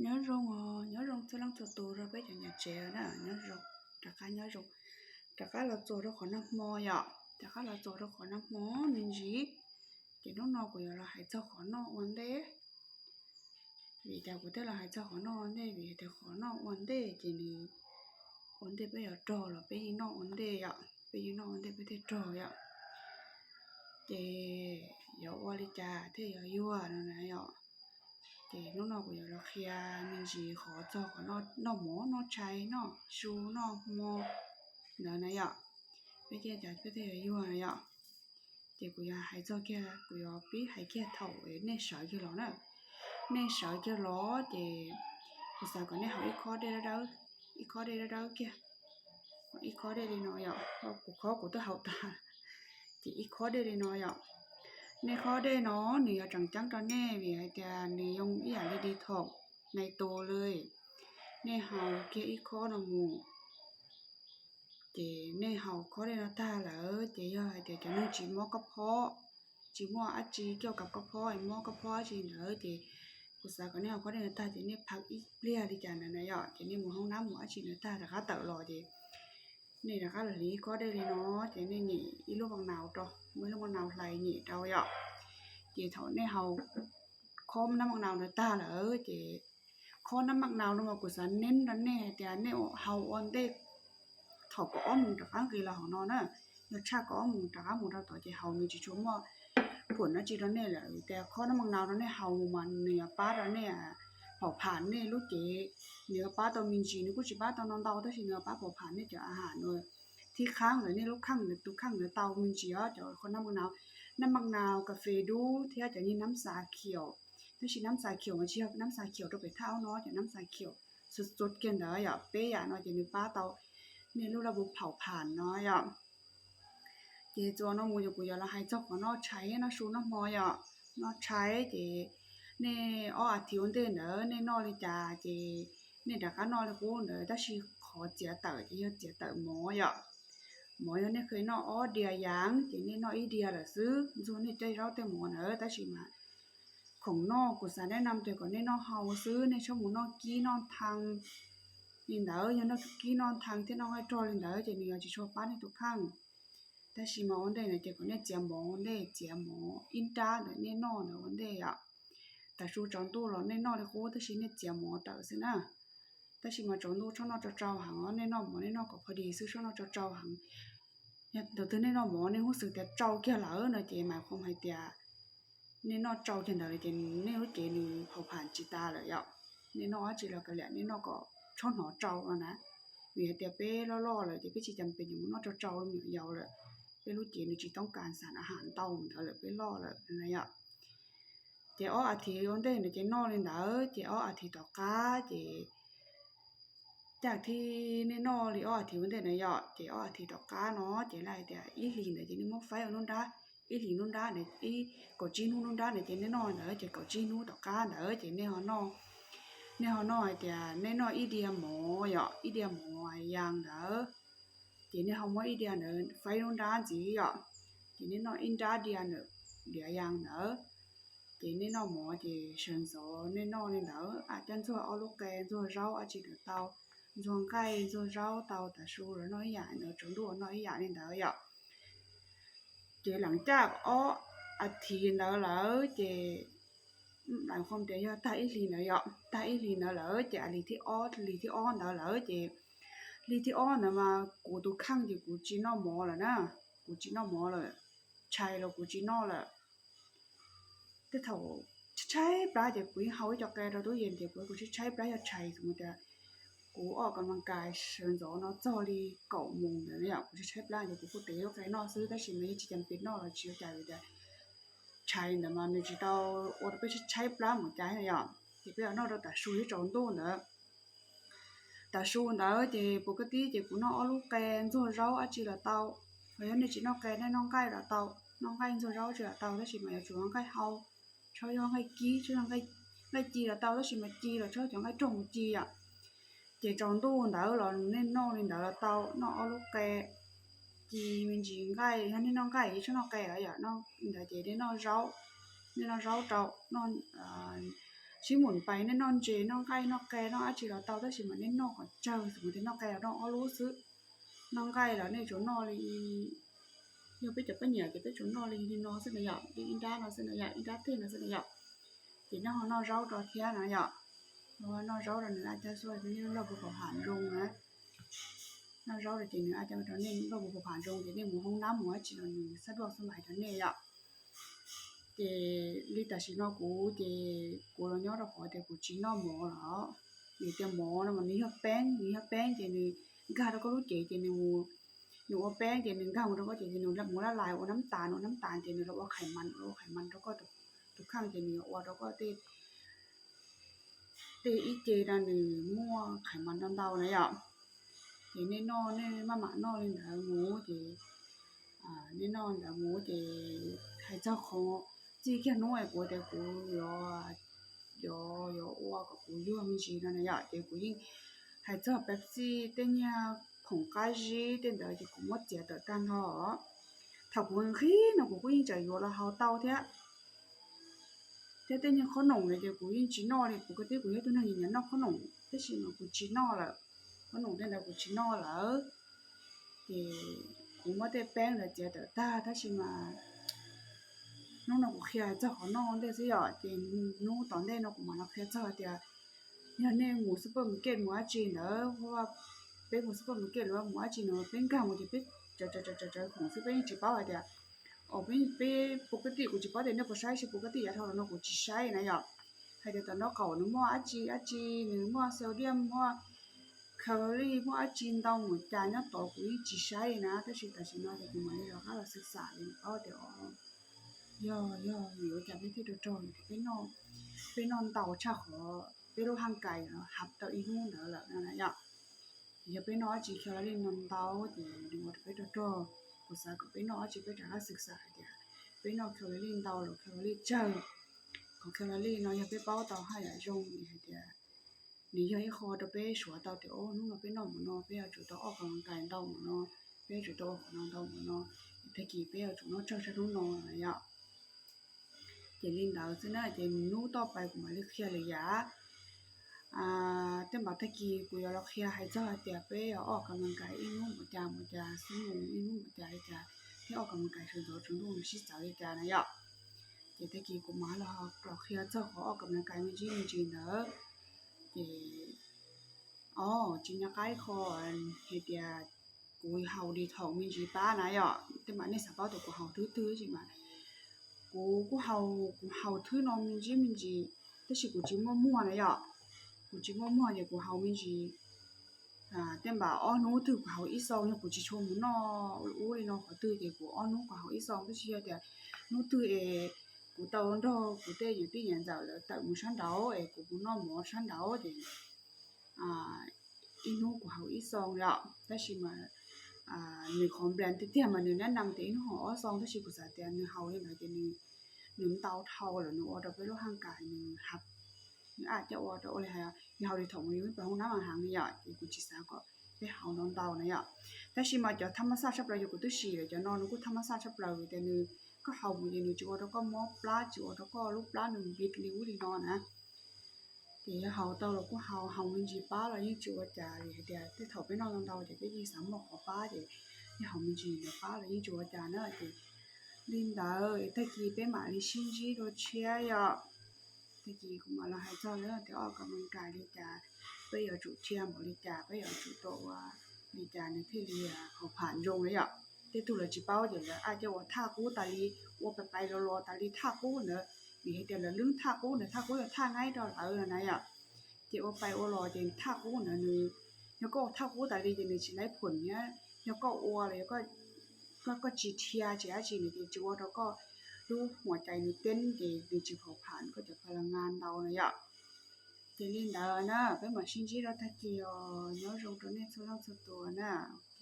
Nyob zoo, nyob zoo txhua leej txhua tus rau peb cov niam tsev na, nyob zoo, rov qab nyob zoo, rov qab los txuas rau qhov nag hmo yom, rov qab los txuas rau qhov nag hmo me ntsis. Ces hnub no kuv yuav los hais txog qhov noj ua ntej. Vim cas kuv thiaj los hais txog qhov noj ua ntej? Vim tias qhov noj ua ntej ces nws ua ntej peb yuav rog los peb yeej noj ua ntej yom, peb yeej noj ua ntej peb thiaj rog yom. Ces yuav ua li cas thiaj yuav yuag no na yom? Ces hnub no kuv yuav los qhia me ntsis qhov txog qhov noj mov noj tshais noj su noj hmo ntawd na yom. Peb thiaj, peb thiaj yuav yuag na yom. Ces kuv yuav hais txog kiag, kuv yuav pib hais kiag thaum nej sawv kiag los na. Nej sawv kiag los ces kuv xav kom nej haus ib khob dej dawb dawb, ib khob dej dawb dawb kiag, ib khob dej li no yom. Kuv khob kuv twb haus tas, ces ib khob dej li no yom. Nej khob dej no nws yuav tseem ceeb rau nej vim hais tias nws zoo ib yam li detox nais tus li. Nej haus kiag ib khob no mus, ces nej haus khob dej no tag lawm ces yog hais tias cov neeg tsis mob koj phob, tsis muaj dab tsi coj kab koj phob, mob koj phob dab tsi ntawd ces kuv xav kom nej haus khob dej no tag ces nej phaw ib pliag li cas ntawd na yom, ces nej mus hoob nab mus dab tsi ntawd tag rov qab tawm los ces nej rov qab los hliv ib khob dej li no, ces nej nyem ib lub maj nau rau, muaj ib lub maj nau hlais nyem rau yom. Ces thaum nej haus khob nab maj nau ntawd tag lawm ces khob nab maj nau no mas kuv xav neeb rau nej hais tias nej haus ua ntej thaum kaum ob moos rov qab nqis los hauv no na. Yog tshaj kaum ob moos rov qab mus rau tod ces haus nws tsis tshua muaj phuam dab tsi rau nej lawm. Tias khob nab maj nau no nej haus mus mas nws yuav pab rau nej phaum pham nej lub cev, nws yuav pab tau me ntsis, nws kuj tsis pab tau no ntau tab sis nws yuav pab phaum pham nej cov a has no, thib khaab ntawd nej lub kheej ntawd tus kheej ntawd tau me ntsis os. Cov khob nab maj nau, nab maj nau, kas fes dub thiab cov niag nab xav khiaum, tab sis nab xav khiaum mas tsis yog nab xav khiaum rau pem thaj aub no, cov nab xav khiaum xuv xuv kiag ntawd yom, peb yam no ces nws pab tau nej lub laj puv phaum pham no yom. Ces txuas no mus ces kuv yuav los hais txog qhov noj tshais noj su noj hmo yom. Noj tshais ces nej ob a thiv ua ntej ntawd nej noj li cas ces nej rov qab noj li qub ntawd, tab sis qhov txiav tawm ces yog txiav tawm mov yom. Mov yog nej kheev noj ob diav yaav ces nej noj ib diav lawm xwb, ntxuag nej tej zaub tej mov ntawd, tab sis mas khoom noj kuv xav nej nam tias kom nej noj hau xwb, nej txhob mus noj kib noj thee li ntawd. Yog noj kib noj thee thiab noj nqaij rog li ntawd ces nws yuav tsis tshua pab nej tus kheej. Tab sis mas ua ntej ntawd ces kom nej txiav mov ua ntej, txiav mov ib nrab ntawd nej noj ntawd ua ntej yom. Tav su tsaus ntuj los nej noj li qub tab sis nej txiav mov tawm xwb na. Tab sis mas tsaus ntuj txhob noj tsau tsau heev os, nej noj mov nej noj kom pha dis xwb, txhob noj tsau tsau heev. Yog thaum twg nej noj mov nej hub xwm tias tsau kiag lawm no ces mas khoom hais tias nej noj tsau kiag ntawd lawm ces nej lub cev nws phaum pham tsis tas lawm yom. Nej noj dab tsi los kav liam, nej noj kom txhob hnov tsau no na. Vim hais tias peb loj loj lawm ces peb tsis cas pes nyuam mus noj tsau tsau li me nyuam yaus lawm, peb lub cev nws tsis toob kas xas a has ntau ntawd lawm, peb loj lawm na yom. Ces ob a thiv ua ntej ntawd ces noj li ntawd, ces ob a thiv tom qab ces cas thiaj nej noj li ob a thiv ua ntej ntawd yom. Ces ob a thiv tom qab no ces lawv hais tias ib hlis ntawd ces nej muab faib ua nruab nrab, ib hlis nruab nrab ntawd, ib kaum tsib hnub nruab nrab ntawd ces nej noj ntawd ces kaum tsib hnub tom qab ntawd ces nej ho noj, nej ho noj hais tias nej noj ib diav mov yom, ib diav mov yaav ntawd, ces nej ho muab ib diav ntawd faib nruab nrab ntxiv yom, ces nej noj ib nrab diav ntawd, diav yaav ntawd. Ces nej noj mov ces sawv ntxov nej noj li ntawd, a coj ntxuag ob lub qe, ntxuag zaub dab tsi ntawd tau, ntxuag nqaij ntxuag zaub tau, tav su los noj ib yam ntawd, tsaus ntuj los noj ib yam li ntawd yom. Ces leej caj ob a thiv ntawd lawm ces, leej qhov tias yog tag ib hlis ntawd yom, tag ib hlis ntawd lawm ces a hlis thib ob, hlis thib ob ntawd lawm ces, hlis thib ob ntawd mas kuv tus kheej ces kuv tsis noj mov lawm na, kuv tsis noj mov lawm, tshais los kuv tsis noj lawm. Tej thaum tshaib tshaib plab ces kuv yeej hau ib co qe rau tub yees ces kuv, kuv tshaib tshaib plab yog tshais, xws li tias kuv ua kas mas kas sawv ntxov no txog li kaum moos ntawd yom, kuv tshaib tshaib plab ces kuv kuj tev lub qe noj xwb, tab sis mas yeej tsis cas pes noj los tsis ua cas vim tias tshais ntawd mas nws tsis tau ua rau peb tshaib tshaib plab mus cas na yom. Ces peb yuav noj rau tav su thiab tsaus ntuj ntawd. Tav su ntawd ces puas kaj tib ces kuv noj ob lub qe, ntxuag zaub dab tsi los tau, los yog nej tsis noj qe nej noj nqaij los tau, noj nqaij ntxuag zaub dab tsi los tau, tab sis mas yuav tsum noj nqaij hau, txhob yog nqaij kib, txhob yog nqaij ci los tau, tab sis mas ci los txhob cov nqaij rog mus ci yom. Ces tsaus ntuj ntawd los nej noj li ntawd los tau, noj ob lub qe, ci me ntsis nqaij, yog nej noj nqaij txhob noj qe los yom, noj li ntawd ces nej noj zaub, nej noj zaub rau, noj Tsis mus pais, nej noj ntses noj nqaij noj qe noj dab tsi los tau, tab sis mas nej noj kom tsawg, txawm tias noj qe los noj ob lub xwb, noj nqaij los nej tsuas noj li, yog peb cov poj niam ces peb tsuas noj li no xwb na yom, li ib nrab no xwb na yom, ib nrab teg no xwb na yom. Ces nej ho noj zaub rau thiab na yom, noj zaub rau nws a caj xua nej loj puv pam nroo na, noj zaub rau ces nws a caj rau nej loj puv pam nroo ces nej mus hoob nab mus dab tsi los nws xab duaj xab mais rau nej yom. Ces li tam sim no kuv ces kuv los nyob rau qhov tias kuv tsis noj mov los, vim tias mov no mas nws yog peeb, nws yog peeb ces nws nkag rau koj lub cev ces nws, nws ua peeb ces nws nkag mus rau koj cev ces nws mus laj lais ua nab tas, ua nab tas ces nws los ua khais mas, ua khais mas rau koj tus kheej ces nws yuav ua rau koj tej ib ce no nws muaj khais mas ntau ntau na yom. Ces nej noj, nej maj mam noj li ntawd mus ces, nej noj ntawd mus ces hais txog qhov txij kiag hnub es kuv tias kuv yuav, yuav, yuav ua kom kuv yuag me ntsis no na yom, ces kuv yeej hais txog Pepsi tej niag khoom qab zib tej ntawd ces kuv muab txiav tawm tag nrho. Thaum kuv nqhis no kuv kuj yeej tseem yuav los haus tau thiab. Thiab tej niag qhob noom no ces kuv yeej tsis noj li, kuv kwv tij kuv yog ib tug neeg nyiam noj qhob noom tab sis mas kuv tsis noj lawm, qhob noom tej ntawd kuv tsis noj lawm. Ces kuv muab tej peeb ntawd txiav tawm tag tab sis mas hnub no kuv qhia txog qhov noj ntej xwb yom, ces hnub tom ntej no kuv mam los qhia txog tias yog nej mus supermarket mus dab tsi ntawd, peb mus supermarket los mus dab tsi no peb nkag mus ces peb tsawv tsawv tsawv tsawv khoom xwb, peb yeej tsis paub hais tias, o, peb, peb puas kwv tij, kuv tsis paub tias nej puas saib, tsis puas kwv tij yav dhau los no kuv tsis saib na yom, hais tias tom nraub qaum nws muaj dab tsi dab tsi, nws muaj sodium, muaj calorie, muaj dab tsi ntau npaum cas nyob tod kuv yeej tsis saib na, tab sis tam sim no ces kuv mam li rov qab los xwm xam li paub tias, o, yog, yog vim ua cas peb thiaj rog rog, peb noj, peb noj ntau tshaj qhov peb lub haj kais no hab tau ib hnub ntawd lawm no na yom. Ces yog peb noj dab tsi calorie no ntau ces nws ua rau peb rog rog. Kuv xav kom peb noj dab tsi peb rov qab xwm xam hais tias peb noj calorie ntau los calorie tsawg. Qhov calorie no yog peb paub tau haj yam zoo hais tias nws yog ib qho rau peb suav tau tias, o, hnub no peb noj mus no peb yuav tsum tau ua kab mus kais ntau mus no, peb yuav tsum tau ua qhov no ntau mus no, tag kis peb yuav tsum noj tsawg tsawg hnub no na yom. Ces li ntawd xwb na, ces hnub tom ntej kuv mam li qhia lwm yam. Tej npaum tag kis kuv yuav los qhia hais txog hais tias peb yuav ua kab mus kais ib hnub npaum cas npaum cas, xub mus ib hnub npaum cas li cas, thiab ua kab mus kais sawv ntxov tsaus ntuj sib txawv li cas na yom. Ces tag kis kuv mam los qhia txog qhov ua kab mus kais me ntsis me ntsis ntawd. Ces, o, tsis nco qab ib qho hais tias kuv haus detox me ntsis pab na yom, tej npaum nej xav paub tias kuv haus thwb twg tsis mas, kuv kuj haus, kuv haus thwb no me ntsis me ntsis, tab sis kuv tsis muaj muag na yom, kuv tsis muaj muag ces kuv haus me ntsis. Tej npaum ob hnub twg kuv haus ib xoo, yog kuv tsis tshua mus noj ub li no qhov twg ces kuv ob hnub kuv haus ib xoo, tab sis yog tias hnub twg es kuv tau nrog kuv tej niam tij niam ntxawm lawv tawm mus sab nraud es kuv mus noj mov sab nraud ces ib hnub kuv haus ib xoo yom, tab sis mas nws qhov plan tiag tiag mas nws nab nam tias ib hnub haus ob xoo, tab sis kuv xav tias nws haus li ntawd ces nws, nws ntau dhau lawm nws ua rau peb lub haj kais nws hab, nws a coj ua rau ua li hais yog haus detox mus yus ib pab hoob nab mas heev li yom, ces kuv tsis xav kom peb haus ntau ntau na yom. Tab sis mas cov thab mab xaj tshaj plaws yog kuv twb sim lawm, cov no nws kuj thab mab xaj tshaj plaws vim tias nws, koj haus mus ces nws tsis ua rau koj mob plab, tsis ua rau koj lub plab nws npib li ub li no na. Ces yog haus tau los kuj haus, haus me ntsis pab los yeej tsis ua cas, vim hais tias tej thaum peb noj ntau ntau ces peb yeej xav muaj qhov pab ces yog haus me ntsis ntawd pab los yeej tsis ua cas na. Ces li ntawd tag kis peb mam li sib ntsib dua tshiab yom. Tag kis kuv mam los hais txog lawv tias ua kab mus kais li cas, peb yuav tsum thiaj npaum li cas, peb yuav tsum tau ua li cas nws thiaj li haus pham zoo na yom. Tej tug lawv tsis paub ces lawv a coj ua thaj qub tas li, ua pais pais los los tas li thaj qub ntawd, vim hais tias lawv lwb thaj qub ntawd, thaj qub yog thaj ngaib rau lawv no na yom. Ces ua pais ua los ces thaj qub ntawd nws, yog koj ua thaj qub tas li ces nws tsis laib phuam thiab, yog koj ua los yog koj tsis thiaj tsis dab tsi nws ces tsis ua rau koj lub huam cai nws teeb ces nws tsis haus pham koj cov pha la nga ntau na yom. Ces li ntawd na, peb mam sib ntsib rau tag kis os, nyob zoo rau nej txhua leej txhua tus na, ok.